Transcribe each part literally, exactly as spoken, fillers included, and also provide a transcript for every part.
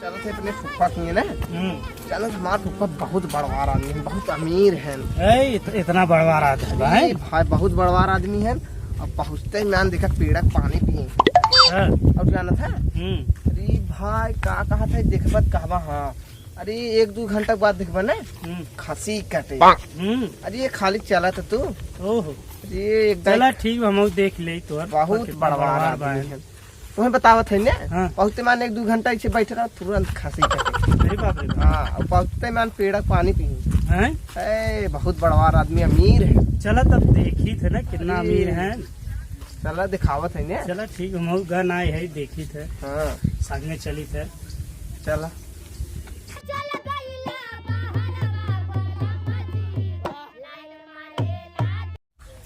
चलत है अपने फूफा किहे ना। हम्म। चलत, हमार फूफा बहुत बड़वार आदमी है, बहुत अमीर है। ए, इत-, इतना बड़वार आदमी है? अरे भाई, बहुत बड़वार आदमी है। अब पहुँचते ही मान देखा पेड़ा के पानी पिए। हाँ। और जानत है? हम्म। अरे भाई, का कहत है, देखबत कहबा, हाँ। अरे, एक दू घंटा के बाद देखबा ना, हम्म। खसी कटे। हम्म। अरे, ये खाली चलत तू। ओहो। अरे, एकदम चला ठीक बा, हमहू देख ले तोर बहुत कितना बड़वार बड़वार आदमी बा। है। तुम्हें बतावत है ने, हाँ। बहुते मान एक दू घंटा ऐसे बैठ रहा, तुरंत खसी कटे। अरे बाप रे बाप। हाँ, और बहुते मान पेड़ा के पानी पी। हैं? ए, बहुत बड़वार आदमी, अमीर है। चला तब देखी थे ना कितना अरे। अमीर है। चला दिखावत है ने। चला ठीक, हम गन आए है, देखी थे। हाँ। संगे चली थे। चला।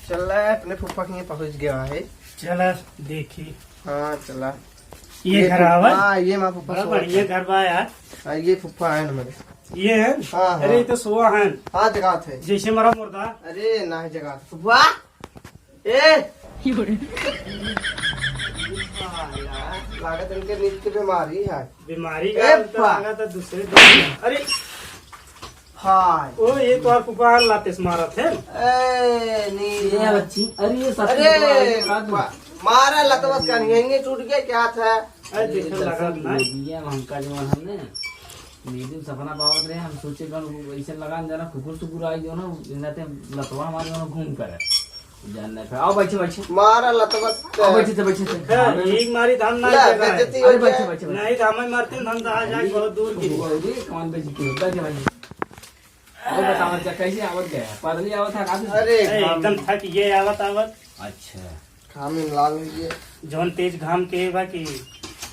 चल रहा है, अपने फूफा के यहाँ पहुँच गया है। चला देखी। हाँ, चला। ये ये घर फूफा, आवा? हाँ, ये माँ फूफा बड़ा सोवत बढ़िया है। घर बा यार। हाँ, ये फूफा है हमारे। ये है? हाँ, अरे, हाँ। ये तो सोवा है। हाँ, जगात है। जैसे मरा मुर्दा। अरे, ना है जगात। फूफा? ए! लागत इनके नींद के बीमारी है। बीमारी ए, का तो बा। लागत है दूसरे दिन। अरे! हाय। ओ, ये तो आप फूफा लाते से मारत है। ए, नी। ये है बच्ची। अरे, ये सच अरे, में तो आगे का दूँ? बा-, मारा लतवस का नहीं, यहीं टूट गया क्या था? अरे, देखे अरे, लगा दरअसल ना। ये भी है, हमका जो है हमने, नींद में सपना पावत रहे, हम सोचे कौन ऐसे लगा न जाना, कुकुर सुकुर आई जो ना, इन्हें ते लतवा हमारे जो ना घूम कर है। जान नहीं पाए। आओ, बैठे, बैठे। मारा लतवा। आओ, बैठे थे, बैठे थे। खैर, एक मारी धान ना ले, जगह है। बेइज्जती हो अरे, बैठे, गया। बैठे, बैठे। नहीं, धान में मारते हैं, धान तो आ जाए, बहुत दूर की। अरे, कौन बेइज्जती होता है भाई? और बताओ, अच्छा, कैसे आवत गया? पैदल ही आवत था, काफी? अरे, अरे, घाम। एकदम थक गए आवत, आवत। अच्छा। घाम में लाल हो गए। जौन तेज घाम के बा कि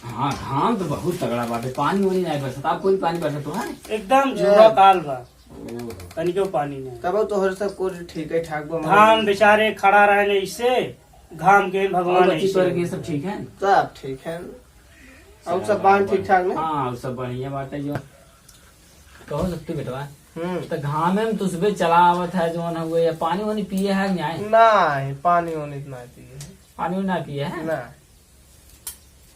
हाँ, घाम तो बहुत तगड़ा बाटे। पानी वानी नहीं बरसत। आप कोई पानी बरसत हो, हाँ? एकदम झूरा काल बा। ओहो। तनिको पानी नहीं। तब तो हर सब कुछ ठीक है, ठाक बा। धान बेचारे खड़ा रहे ने इससे, घाम के भगवान और बच्ची ऐसे। तोरे के सब ठीक है? सब ठीक है। और सब चलो, बाहर ठीक ठाक ने? हाँ, और सब बढ़िया बात है जो। कहो सत्ती बेटवा, हम्म। तो घामे में तुसबे चला आवत है, जौन है वो, या पानी वानी पिए है कि नहीं? नहीं, पानी वानी तो नहीं पिए है। पानी वानी ना पिए है? ना।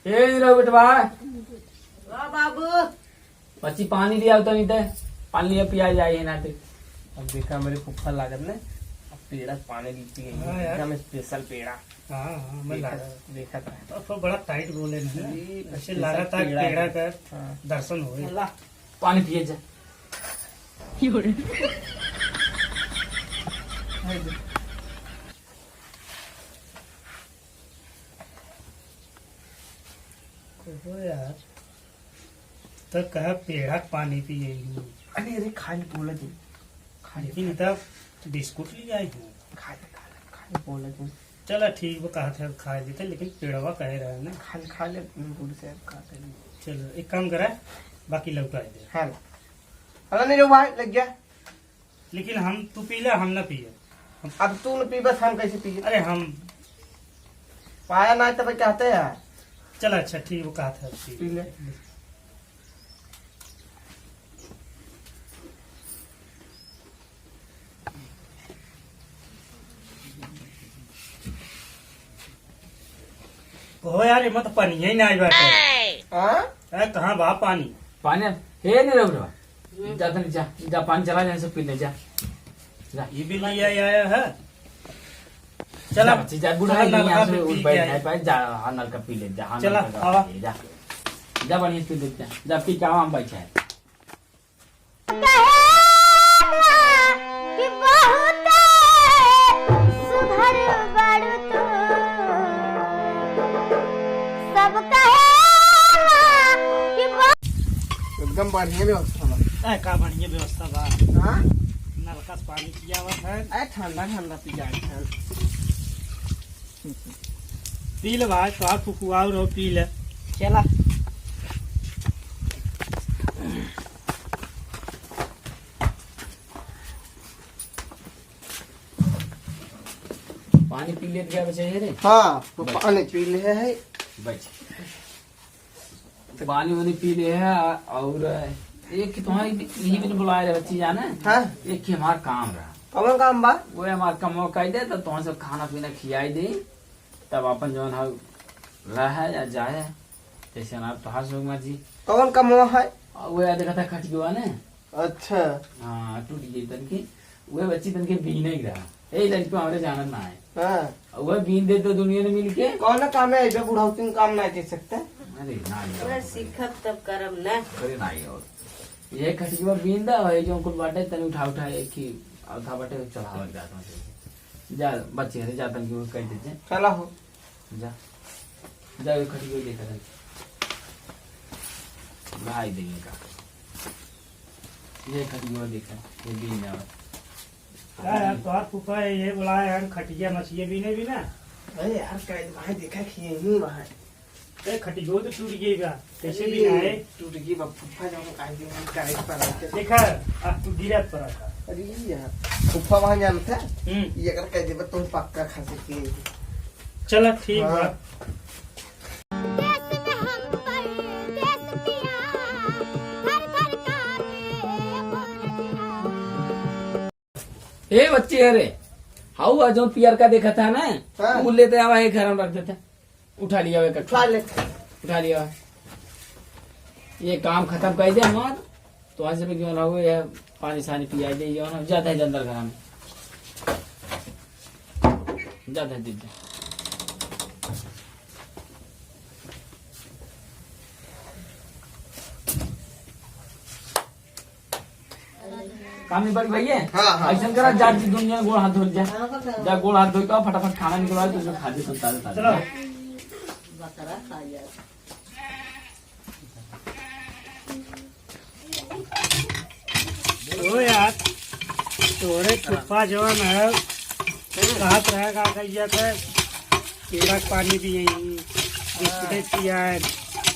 ए, नी रहो बेटवा। वाह बाबू। बच्ची, पानी लिया तो नहीं थे, पानी लिया पिया जाए ना थे। अब देखा मेरे फूफा लागत ने, अब पेड़ा पानी ली पिए, हाँ यार। एकदम special पेड़ा। हाँ, हाँ, मैं देखा, लागत। देखा था। तो फिर बड़ा tight बोले ना, अरे, ऐसे special लागत है पेड़ा पेड़ा है। का हाँ। दर्शन होए। ला, पानी पिए जा। ओहो यार, तो कहा पेड़ा के पानी पिए ही। अरे, अरे, खाली बोला जी, खाली लेकिन इतना बिस्कुट ले आई हूँ। खाली, खाली, खाली बोला जी। चला ठीक बा, कहा थे खा लेते, लेकिन पेड़वा कहे रहे ना। खाली, खाली गुड़ से खा ले। चलो, एक काम करा, बाकी लौटा दे। हाँ। अरे, नहीं रे भाई, लग गया। लेकिन हम, तू पी ले, हम ना पिए। अब तू न पीबस, हम कैसे पिए? अरे हम पाया ना तब कहते हैं। चल अच्छा ठीक, वो कहा था, पी ले। कहो यार, एमा तो पानी ही ना आई बाटे। हाँ? अरे कहाँ बा पानी? पानी? हे नहीं रहो, रहो। जा तनी जा, जा पानी चला, जा सब पी ले, जा। जा। ये भी ले आया, आया है। चला। जा बच्ची, जा, बूढ़ा चला, ही नहीं, नलका यहाँ से पे उठ पी बैठ के नहीं आए। पाए, जा, हाँ, नलका पी ले, जा, हाँ, चला, नलका आवा। पी ले, जा। जा, बढ़िया से पी ले, जा। जा, पी के आवा, हम बैठे हैं। कहेला कि बहुते सुघर बाड़ू तू। सब कहेला कि ब- एकदम बढ़िया व्यवस्था बा। ए, का बढ़िया व्यवस्था बा। हाँ? नलका से पानी पियावत है। ए, ठंडा ठंडा पियावत है। पी ले भाई, तोहार फुफुआ और हो, पी ले। चला। पानी पी लेत गया बचे रे। हाँ, तो पानी पी ले है। बच। पानी वानी पी ले है और एक कि तुम्हारी यही दिन बुलाए रहे बच्ची जाने। हाँ। एक कि हमार काम रहा। कौन काम बा? वो हमार कमवा कह दे तो तुम सब खाना पीना खियाई दे, तब अपन जौन है रहे या जाए, जैसे हमार तोहार सुगमा जी। कौन कमवा है? आ, वो यार देखा था खटिकवा ने। अच्छा। हाँ, टूट गई तनकी। वो बच्ची तनके बीने गिरा। ए, लड़की हमारे जानत ना है। हाँ। और वो बीन दे तो दुनिया ने मिलके। कौन काम है, ऐसे बुढ़ौती में काम ना कर सकते? अरे, ना यार। वह सीखब तब करब ना। अरे, ना यार। ये खटिकवा बीन दा, भाई, जो कुल बाटे, तनी उठा, उठा, एक ही आधा बाटे, चढ़ावा जाता है। जा, बच्चे, अरे, जा, तनकी वो कह दीजिए। चला हो। जा, जा, ये खटियो देखा था। भाई देंगे का। ये खटियो देखा, ये भी नहीं आवा। का यार, तोहार फूफा ये बोला है, हम खटिया मछिया बीने भी ना। अरे यार, का भाई देखा कि यही वहाँ है। ए, खटियो तो टूट गई बा। कैसे अरे, भी ना है। टूट गई बा, फूफा जो हम काहे दिन हम काहे पर आते। देखा, अब तू गिरा पर था। अरे यार, फूफा वहाँ जानता है? हम्म। ये अगर कह देबा, तुम पक्का खा सकते हैं। चला, ठीक हाँ। बा। देश में हम परदेस पिया, घर घर कामे मोर जिया। ए बच्चे, अरे, हाउ आ जौन पियर का देखा था ना, हाँ। वो लेते आवा है, घर में रख देते। उठा लिया वे कट्ठा। उठा ले। उठा लिया। ये काम खतम कर दे हमार। तो आज भी जो ना हो, ये पानी सानी पिया दे, जो ना, जाता है अंदर घर में। जाता है, दीदी। काम नहीं बड़ी भैया? हाँ, हाँ। ऐसन करा, जा जी, दुनिया गोड़ हाथ धो जा। जा गोड़ हाथ धो के आओ, फटाफट खाना निकलवा, तुझे खा दे, सब ताजा, ताजा। चलो। ओ यार, तोरे फूफा जवन है, कहत रहे का कहिया था, केरा के पानी भी यही, बिस्कुटे पिया है,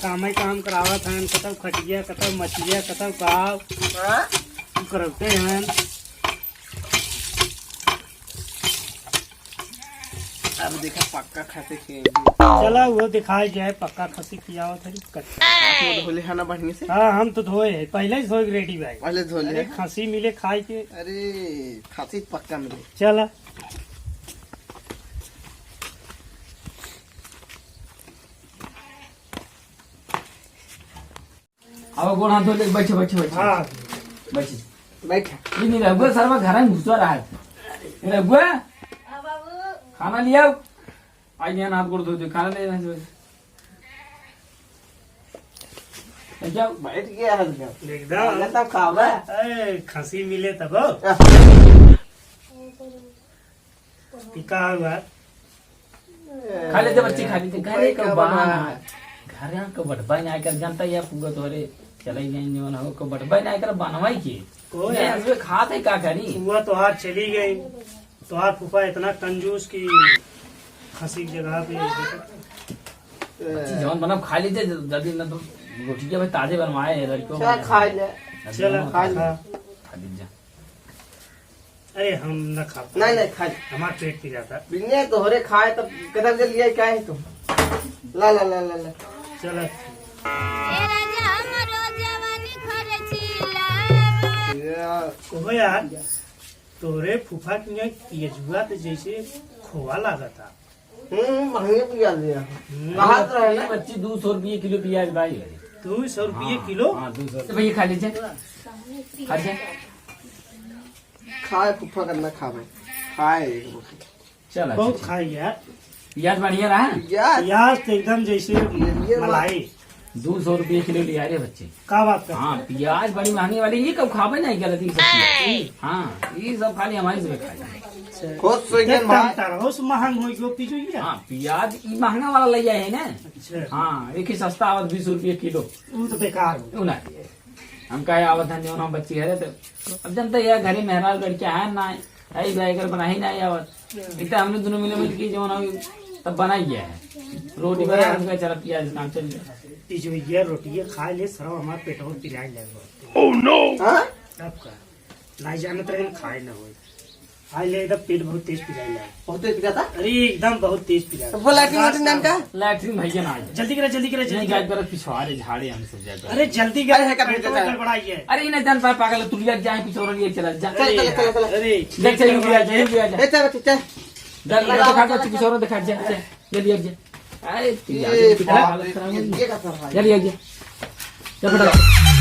कामे काम करावत हैं, कतौ खटिया, कतौ मचिया, कतौ गाँव, हाँ? तू करौते हैं। अब देखा पक्का खसी खियाई। चला, वो दिखाई जाए, पक्का खसी खियावत है, कच्चा। हाथ मुंह धोले है ना बढ़िया से? हाँ, हम तो धोए हैं, पहले ही धोए ready भाई। पहले धोले अरे, है? खसी मिले खाए के। अरे, खसी पक्का मिले। चला। अब गोड़ हाथ धो ले, बैठे, बैठे, बैठे। हाँ। बैठे। बैठे। ये नहीं रघुआ सरवा घर में घुसा रहा है। ए रघुआ, खाना लिया। आज यहाँ हाथ गोड़ धो दे, खाना ले यहाँ से। अच्छा, बैठ गया है क्या? एकदम। खाना तब खावा। ए, खसी मिले तब। आ। ई का हुआ? खा लेते बच्चे, खा लेते। घरे का बहाना। घरे का बटबा ना कर जानता या पूरा तोहरे चले गए, जो ना हो को बटबा ना कर बनवाई के। ओ ये यार। हंसबे खात है का करी? हुआ तोहार चली गई। तोहार फूफा इतना कंजूस कि खसी की जगह पे बच्चे जवन बनब खा लीजिए, जल्दी ना तो रोटी के भाई ताजे बनवाए हैं लड़कियों चल ने। खा ले। जल्दी चल, बनवाओ। खा ले। हाँ। खा लीजिए। अरे, हम न खा पाए। नहीं, नहीं, खा ले। हमार पेट पिरात है। बिन्ने तोहरे खाए तब किधर से लिया, क्या है तुम? ला, ला, ला, ला, ला। चलो। ए राजा, हमरो जवानी खर्चीला। या। ओहो यार, तोहरे फूफा के यहाँ पियजुआ तो जैसे खोआ लागत है। हम्म, महंगे पियाज दिया। हम्म। कहाँ से रहे ना? बच्ची दो सौ रुपये किलो पियाज भाई। दो सौ रुपये हाँ, किलो? हाँ, दो सौ। तो भैया खा लीजिए। खा लीजिए। खाए फूफा करना खावे। खाए एक रोटी। चला, बहुत अच्छा, खाई यार। पियाज बढ़िया रहा? पियाज? पियाज तो एकदम जैसे ये, ये मलाई। दो सौ रुपये किलो लिया रे बच्चे। का बात कर? हाँ, पियाज बड़ी महंगी वाली, ये कब खाबे नहीं गलती से पियाज। हाँ, ये सब खाली हमारे से खाई। अच्छा। खुश हो गए एकदम भाई। तरह से महंग हो गयो पिजुइया। हाँ, पियाज ई महंगा वाला ले आए हैं ना। अच्छा। हाँ, एक ही सस्ता आवत बीस रुपये किलो। वो तो बेकार हो। वो ना दिए। हम कहे आवत है, जौन हम बच्ची है तो अब जनता यह घरे मेहरारू लड़कियाँ हैं ना, आई भाई अगर बनाई ना आवत। हाँ। इतना हमने दोनों मिले मिल के जौन हम तब बनाई गया है। रोटी बना, हाँ। हम कहे चला पियाज काम चल जाए। ई जो ये रोटी ये खा ले, सरवा हमार पेटवा पिराए लग गो। Oh no! हाँ? तब का? नहीं जानत रहे, खाए ना होए। आज ले एकदम पेट बहुत तेज पिराए लगा। बहुत तेज पिराता? अरे एकदम बहुत तेज पिराए। तो वो लैट्रिन वैट्रिन नाम का? लैट्रिन भैया ना आ जाए। जल्दी करा, जल्दी करा, जल्दी नहीं, करा। जाए करा पिछवाड़े झाड़े हम सब जाए करा। अरे जल्दी करा, अरे, है का पेट बेटा? गड़बड़ाई है। अरे, इन्हें जान पाए पागल, तू लिया जाए पिछवाड़े लिए चला जा। चल, अरे, चल, चल, चल, चल, रुक जा, रुक जा। ए, चल, बच्चे, चल। जल्दी, लगा, जल्दी, लगा, जल्दी, लगा। पिछवाड़े दिखा, जा, जा, जल्दी, जल्दी। अरे, तू यार, ए, तू बाप हालत रे, खराब हो ये गई। क्या कर रहा है? जल्दी, जल्दी। चल बेटा।